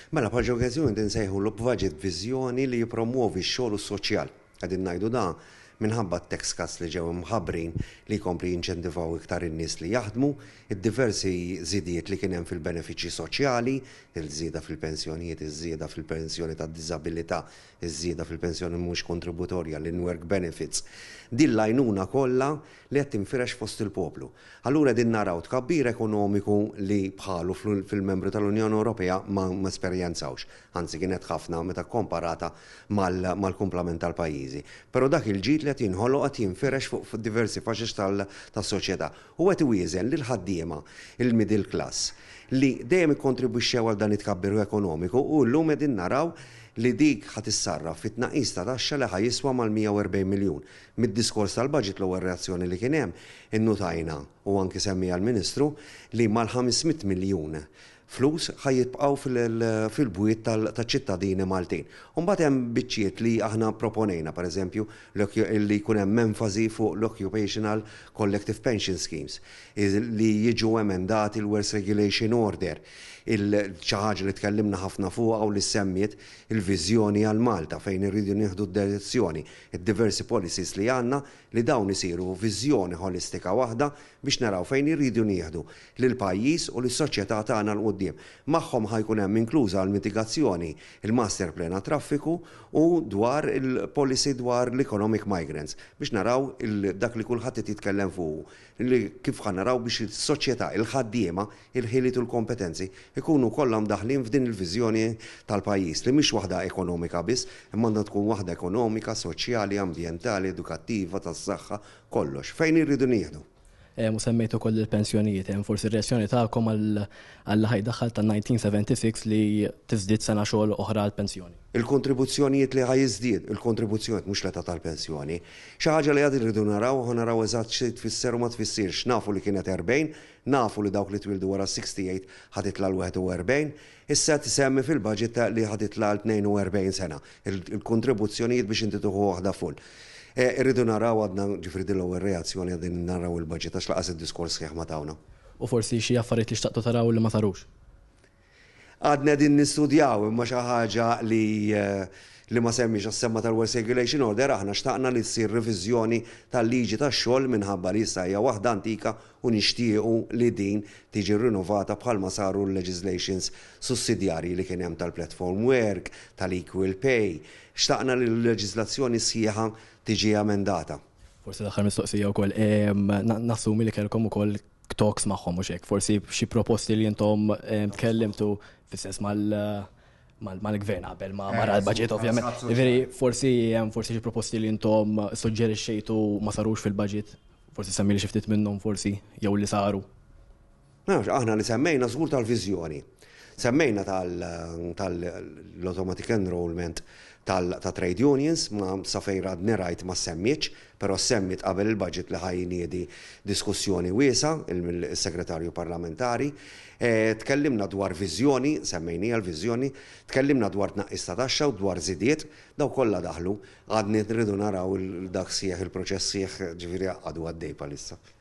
Mela, bħal Workers Union insejħulu budget viżjoni li jippromwovi x-xogħol u s-soċjal. Qegħdin ngħidu da minħabba t-tax cuts li ġew imħabbrin li jkompli jinċentivaw iktar in-nies li jaħdmu, id-diversi żidiet li kien hemm fil-benefiċċji soċjali, il-żieda fil-pensjonijiet, iż-żieda fil-pensjoni tad-diżabilità, iż-żieda fil-pensjoni mhux kontributorja, l-in-work benefits. Din l-għajnuna kollha li qed tinfirex fost il-poplu. Allura din naraw tkabbir ekonomiku li bħalu fil-membru tal-Unjoni Ewropea ma esperjenzawx. Anzi, kienet ħafna meta komparata mal-kumplament tal-pajjiżi. Però dak il-ġid li qed jinħoloq qed jinfirex fuq diversi faxex tas-soċjetà. U qed iwieżen lil ħaddiema, il-middle class, li dejjem ikkontribwixxew għal dan it-tkabbir ekonomiku, u llum qegħdin naraw li dik ħa tissarraf fit-tnaqqis ta' taxxa li ħa jiswa mal-140 miljun. Mid-diskors tal-budget, l-ewwel reazzjoni li kien hemm, innutajna, u anki semmija l-Ministru, li mal-500 miljun flus ħa jibqgħu fil-bwiet tal-ċittadini Maltin. Mbagħad hemm biċċiet li aħna proponejna, pereżempju, li jkun hemm enfasi fuq l-Occupational Collective Pension Schemes, li jiġu emendati l-Works Regulation Order, xi ħaġa li tkellimna ħafna fuqha u li semmiet il-viżjoni għal Malta fejn irridu nieħdu d-direzzjoni, id-diversi policies li għandna li dawn isiru viżjoni ħolistika waħda biex naraw fejn irridu nieħdu lil pajjiż u lis-soċjetà tagħna 'l quddiem. Magħhom ħa jkun hemm inkluża l-mitigazzjoni, il-master plan traffiku u dwar il-policy dwar l-economic migrants biex naraw dak li kulħadd qed jitkellem fuq, li kif ħa naraw biex is-soċjetà, il-ħaddiema, il-ħiliet u l-kompetenzi ikunu kollha mdaħlin f'din il-viżjoni tal-pajjiż li mhix waħda ekonomika biss, imma għandha tkun waħda ekonomika, soċjali, ambjentali, edukattiva, tas-saħħa, kollox. Fejn irridu nieħdu. U semmejtu ukoll il-pensjonijiet, hemm forsi reazzjoni tagħkom għal ħa jdaħħal ta' 1976 li tiżdied sena xogħol oħra għall-pensjoni. Il-kontribuzzjonijiet li ħa jiżdied, il-kontribuzzjonijiet, mhux l-età tal-pensjoni. Xi ħaġa li għad irridu naraw, ħa naraw eżatt xi tfisser u ma tfissirx. Nafu li kienet 40, nafu li dawk li twildu wara 68 ħa titla' l-41, issa tisemmi fil-budget li ħa titla' l-42 sena. Il-kontribuzzjonijiet biex inti tieħu waħda full. Irridu naraw għadna, ġifieri din l-ewwel reazzjoni, għadin naraw il-budget għax lanqas id-diskors sħiħ ma tawna. U forsi xi affarijiet li xtaqtu taraw li ma sarux. Għadna din nistudjaw, imma xi ħaġa li ma semmix għas-semma tal-Works Regulation Order, aħna xtaqna li ssir reviżjoni tal-liġi tax-xogħol minħabba li issa hija waħda antika u nixtiequ li din tiġi rinnovata bħalma saru l-legislations sussidjarji li kien hemm tal-platform work, tal-equal pay. Xtaqna li l-leġislazzjoni sħiħa tiġi emendata. Forsi l-aħħar mistoqsija wkoll, nassumi li kellkom ukoll talks magħhom u hekk, forsi xi proposti li intom tkellimtu fis-sens mal-gvern qabel ma mara l-budget, ovvjament. Ġifieri forsi hemm forsi xi proposti li intom suġġerixxejtu ma sarux fil-budget, forsi semmi li xi ftit minnhom forsi jew li saru. Nafx, aħna li semmejna żgur tal-viżjoni. Semmejna tal-automatic enrollment ta' trade unions, ma sa fejn radni rajt ma semmietx, però semmit qabel il-budget li ħa jniedi diskussjoni wiesgħa il-segretarju parlamentari. Tkellimna dwar viżjoni, semmejnija l-viżjoni, tkellimna dwar tnaqqis ta' taxxa u dwar żidiet, daw kollha daħlu, għadni rridu naraw dak sieħ il-proċess sieħ, ġifieri għadu għaddej bħalissa.